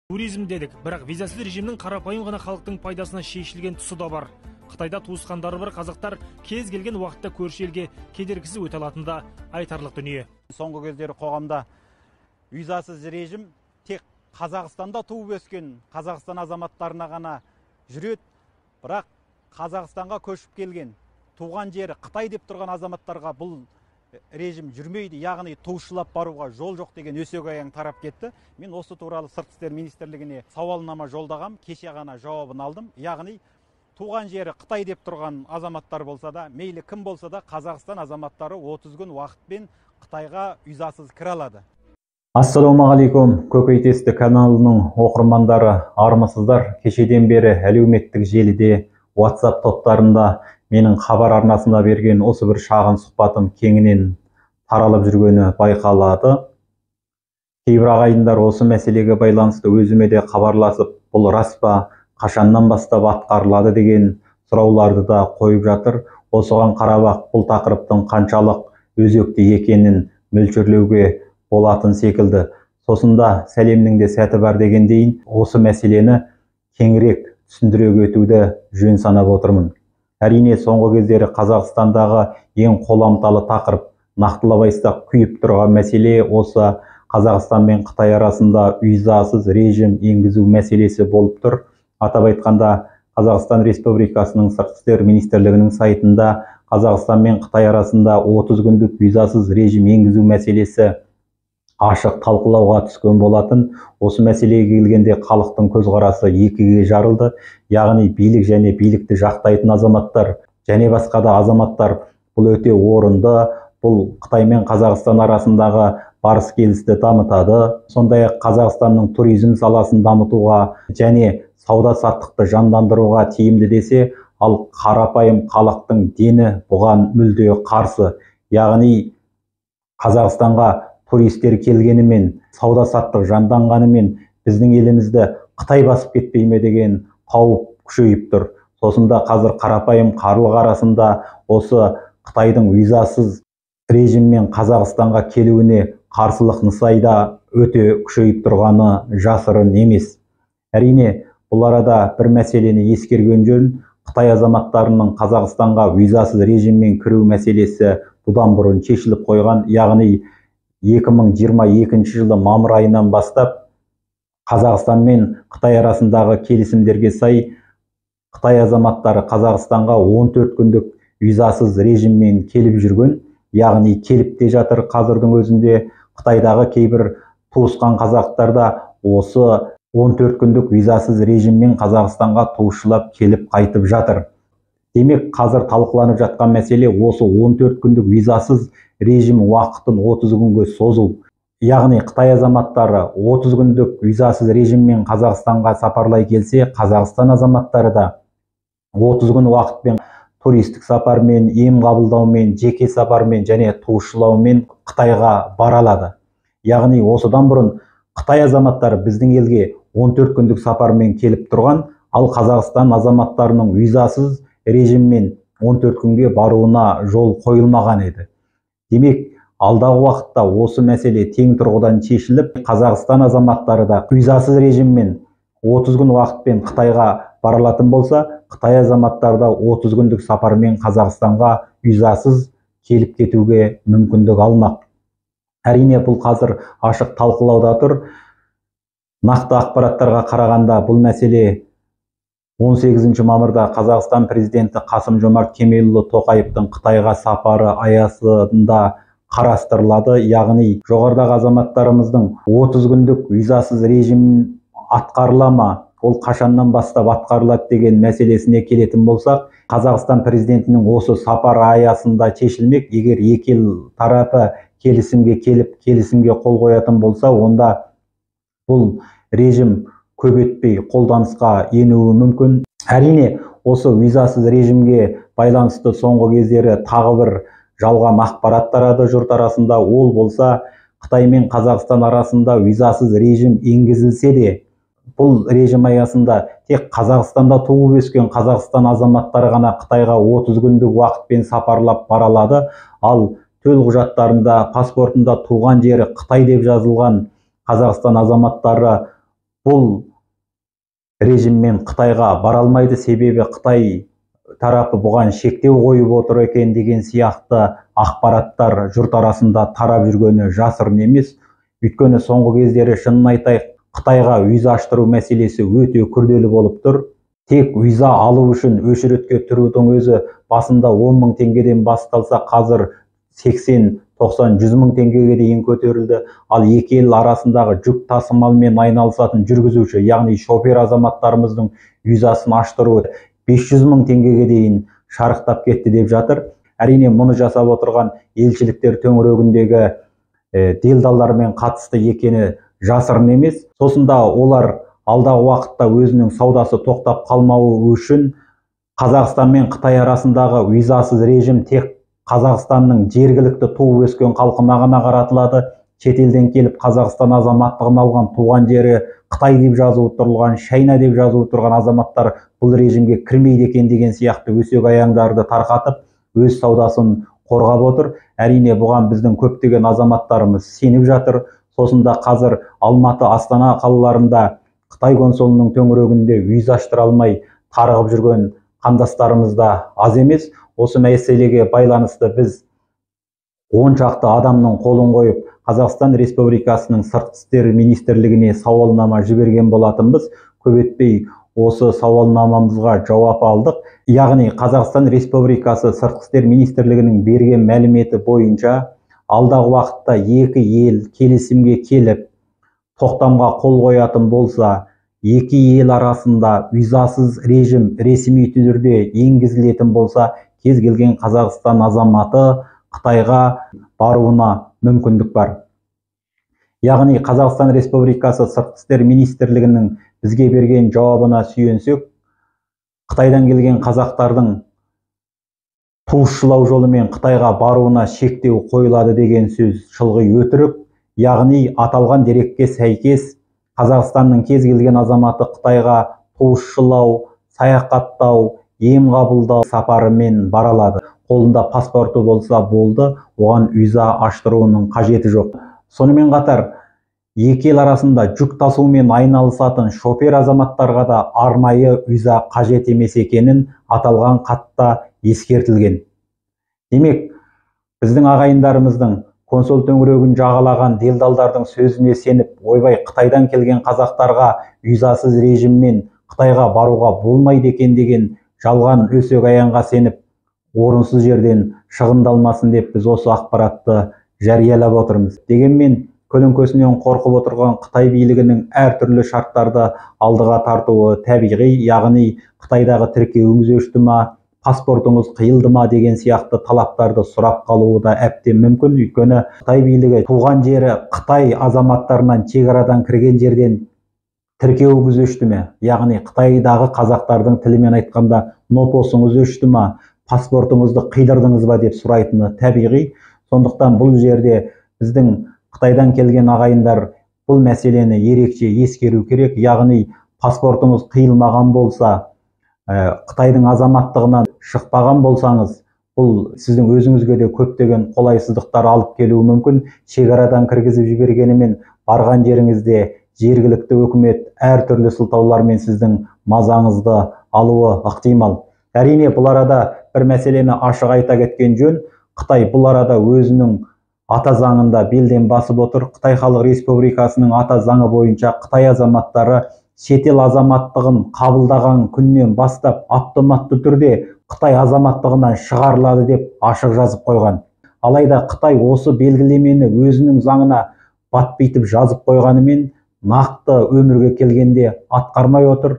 Туризм дедік, бірақ визасыз режимнің қарапайым ғана халықтың пайдасына шешілген тұсы да бар. Қытайда туысқандары бар қазақтар кез келген уақытта көрші елге кедергісіз өте алатыны да айтарлық дүние. Соңғы кездері қоғамда визасыз режим тек Қазақстанда туып өскен Қазақстан азаматтарына ғана жүреді, бірақ Қазақстанға көшіп келген, туған жері Қытай деп тұрған азаматтарға бұл режим жүрмейді, яғни туысшылап баруға жол жоқ деген өсек аяң тарап кетті. Мен осы туралы Сыртқы істер министрлігіне сауалнама жолдағам, кеше ғана жауабын алдым. Яғни туған жері Қытай деп тұрған азаматтар болса да, мейлі кім болса да, Қазақстан азаматтары 30 күн уақытпен Қытайға визасыз кіре алады. Ассалаумағалейкум, көкейтесті каналының оқырмандары, армысыздар? Кешеден бері әлеуметтік желіде, WhatsApp топтарында менің хабар арнасында берген осы бір шағын сұхбатым кеңінен таралып жүргені байқалады. Кейбір ағайындар осы мәселеге байланысты өзіме де хабарласып, бұл рас па, қашаннан бастап атқарылады деген сұрауларды да қойып жатыр. Осыған қарап-ақ бұл тақырыптың қаншалық өзекті екенін мөлшерлеуге болатын секілді. Сосын да сәлемнің де сәті бар дегендейін, осы мәселені кеңірек түсіндіре өтуді жөн санап отырмын. Әрине, соңғы кездері Қазақстандағы ең қоламталы тақырып, нақтылап айтсақ, күйіп тұрған мәселе осы Қазақстан мен Қытай арасында визасыз режим енгізу мәселесі болып тұр. Атап айтқанда, Қазақстан Республикасының Сыртқы істер министрлігінің сайтында Қазақстан мен Қытай арасында 30 күндік визасыз режим енгізу мәселесі ашық талқылауға түскен болатын. Осы мәселеге келгенде халықтың көзқарасы екіге жарылды. Яғни билік және билікті жақтайтын азаматтар және басқа да азаматтар бұл өте орынды, бұл Қытай мен Қазақстан арасындағы барыс-келісті дамытады. Сондай-ақ Қазақстанның туризм саласын дамытуға және сауда-саттықты жандандыруға тиімді десе, ал қарапайым халықтың дені бұған мүлде қарсы. Яғни Қазақстанға туристер келгенімен, сауда-саттық жанданғанымен біздің елімізді Қытай басып кетпей ме деген қауіп күшейіп тұр. Сосын да қазір қарапайым халық арасында осы Қытайдың визасыз режиммен Қазақстанға келуіне қарсылық нысайда өте күшейіп тұрғаны жасырын емес. Әрине, бұл арада бір мәселені ескерген жөн, Қытай азаматтарының Қазақстанға визасыз режиммен кіру мәселесі бұдан бұрын шешіліп қойған. Яғни 2022 жылы мамыр айынан бастап Қазақстан мен Қытай арасындағы келісімдерге сай Қытай азаматтары Қазақстанға 14 күндік визасыз режиммен келіп жүрген, яғни келіп те жатыр. Қазірдің өзінде Қытайдағы кейбір туысқан қазақтар да осы 14 күндік визасыз режиммен Қазақстанға туысшылап келіп қайтып жатыр. Демек, қазір талқыланып жатқан мәселе осы 14 күндік визасыз режим уақытын 30 күнге созу. Яғни Қытай азаматтары 30 күндік визасыз режиммен Қазақстанға сапарлай келсе, Қазақстан азаматтары да 30 күн уақытпен туристік сапармен, ем қабылдаумен, жеке сапармен және туысшылаумен Қытайға бара алады. Яғни осыдан бұрын Қытай азаматтары біздің елге 14 күндік сапармен келіп тұрған, ал Қазақстан азаматтарының визасыз режиммен 14 күнге баруына жол қойылмаған еді. Демек, алдағы уақытта осы мәселе тең тұрғыдан шешіліп, Қазақстан азаматтары да визасыз режиммен 30 күн уақытпен Қытайға бара алатын болса, Қытай азаматтары да 30 күндік сапармен Қазақстанға визасыз келіп кетуге мүмкіндік алмақ. Әрине, бұл қазір ашық талқылауда тұр. Нақты ақпараттарға қарағанда, бұл мәселе 18 мамырда Қазақстан президенті Қасым-Жомарт Кемелұлы Тоқаевтың Қытайға сапары аясында қарастырылады. Яғни жоғарыдағы азаматтарымыздың 30 күндік визасыз режим атқарыла ма, ол қашаннан бастап атқарылады деген мәселесіне келетін болсақ, Қазақстан президентінің осы сапары аясында шешілмек. Егер екі ел тарапы келісімге келіп, келісімге қол қоятын болса, онда бұл режим көп өтпей қолданысқа енуі мүмкін. Әрине, осы визасыз режимге байланысты соңғы кездері тағы бір жалған ақпарат тарады жұрт арасында. Ол болса, Қытай мен Қазақстан арасында визасыз режим енгізілсе де, бұл режим аясында тек Қазақстанда туып өскен Қазақстан азаматтары ғана Қытайға 30 күндік уақытпен сапарлап бара алады. Ал төл құжаттарында, паспортында туған жері Қытай деп жазылған Қазақстан азаматтары бұл режиммен Қытайға бара алмайды, себебі Қытай тарапы бұған шектеу қойып отыр екен деген сияқты ақпараттар жұрт арасында тарап жүргені жасырын емес. Өйткені соңғы кездері, шынын айтайық, Қытайға виза аштыру мәселесі өте күрделі болып тұр. Тек виза алу үшін өшіретке тұрудің өзі басында 10 мың теңгеден басталса, қазір 80, 90, 100 мың теңгеге дейін көтерілді. Ал екі ел арасындағы жүк тасымалмен айналысатын жүргізуші, яғни шофер азаматтарымыздың визасын аштыруы 500 мың теңгеге дейін шарықтап кетті деп жатыр. Әрине, мұны жасап отырған елшіліктер төңірегіндегі делдалдармен қатысты екені жасырын емес. Сосын да олар алдағы уақытта өзінің саудасы тоқтап қалмауы үшін Қазақстан мен Қытай арасындағы визасыз режим тек Қазақстанның жергілікті туып өскен халқына ғана қаратылады. Шетелден келіп Қазақстан азаматтығын алған, туған жері Қытай деп жазылып тұрған, Шайна деп жазылып тұрған азаматтар бұл режимге кірмейді екен деген сияқты өсек аяңдарды тарқатып, өз саудасын қорғап отыр. Әрине, бұған біздің көптеген азаматтарымыз сеніп жатыр. Сосын да қазір Алматы, Астана қалаларында Қытай консулының төңірегінде виза аштыра алмай тарығып жүрген қандастарымыз да аз емес. Осы мәселеге байланысты біз 10 шақты адамның қолын қойып, Қазақстан Республикасының Сыртқы істер министрлігіне сауалнама жіберген болатынбыз. Көп өтпей осы сауалнамамызға жауап алдық. Яғни Қазақстан Республикасы Сыртқы істер министрлігінің берген мәліметі бойынша алдағы уақытта екі ел келісімге келіп, тоқтамға қол қоятын болса, екі ел арасында визасыз режим ресми түрде енгізілетін болса, кез келген Қазақстан азаматы Қытайға баруына мүмкіндік бар. Яғни Қазақстан Республикасы Сыртқы істер министрлігінің бізге берген жауабына сүйенсек, Қытайдан келген қазақтардың туысшылау жолымен Қытайға баруына шектеу қойылады деген сөз шылғи өтірік. Яғни аталған дерекке сәйкес Қазақстанның кез келген азаматы Қытайға туысшылау, саяхаттау, ем қабылдау сапарымен бара алады. Қолында паспорты болса болды, оған виза аштыруының қажеті жоқ. Сонымен қатар екі ел арасында жүк тасумен айналысатын шофер азаматтарға да арнайы виза қажет емес екенін аталған хатта ескертілген. Демек, біздің ағайындарымыздың консул төңірегін жағалаған делдалдардың сөзіне сеніп, ойбай, Қытайдан келген қазақтарға визасыз режиммен Қытайға баруға болмайды екен деген жалған өсек аяңға сеніп, орынсыз жерден шығындалмасын деп біз осы ақпаратты жариялап отырмыз. Дегенмен көлеңкесінен қорқып отырған Қытай билігінің әртүрлі шарттарды алдыға тартуы табиғи, яғни Қытайдағы тіркеуіңіз өшті ма, паспортыңыз қиылды ма деген сияқты талаптарды сұрап қалуы да әбден мүмкін. Өйткені Қытай билігі туған жері Қытай азаматтарынан шекарадан кірген жерден тіркеуіңіз өшті ме, яғни Қытайдағы қазақтардың тілімен айтқанда нопосыңыз өшті ма, паспортыңызды қидырдыңыз ба деп сұрайтыны табиғи. Сондықтан бұл жерде біздің Қытайдан келген ағайындар бұл мәселені ерекше ескеру керек. Яғни паспортыңыз қиылмаған болса, Қытайдың азаматтығынан шықпаған болсаңыз, бұл сіздің өзіңізге де көптеген қолайсыздықтар алып келуі мүмкін. Шекарадан кіргізіп жібергенімен барған жеріңізде жергілікті өкімет әртүрлі сылтаулармен сіздің мазаңызды алуы ықтимал. Әрине, бұл арада бір мәселені ашық айта кеткен жөн. Қытай бұл арада өзінің ата заңында белден басып отыр. Қытай Халық Республикасының ата заңы бойынша Қытай азаматтары шетел азаматтығын қабылдаған күннен бастап автоматты түрде Қытай азаматтығынан шығарылады деп ашық жазып қойған. Алайда Қытай осы белгілемені өзінің заңына батпитып жазып қойғанымен нақты өмірге келгенде атқармай отыр.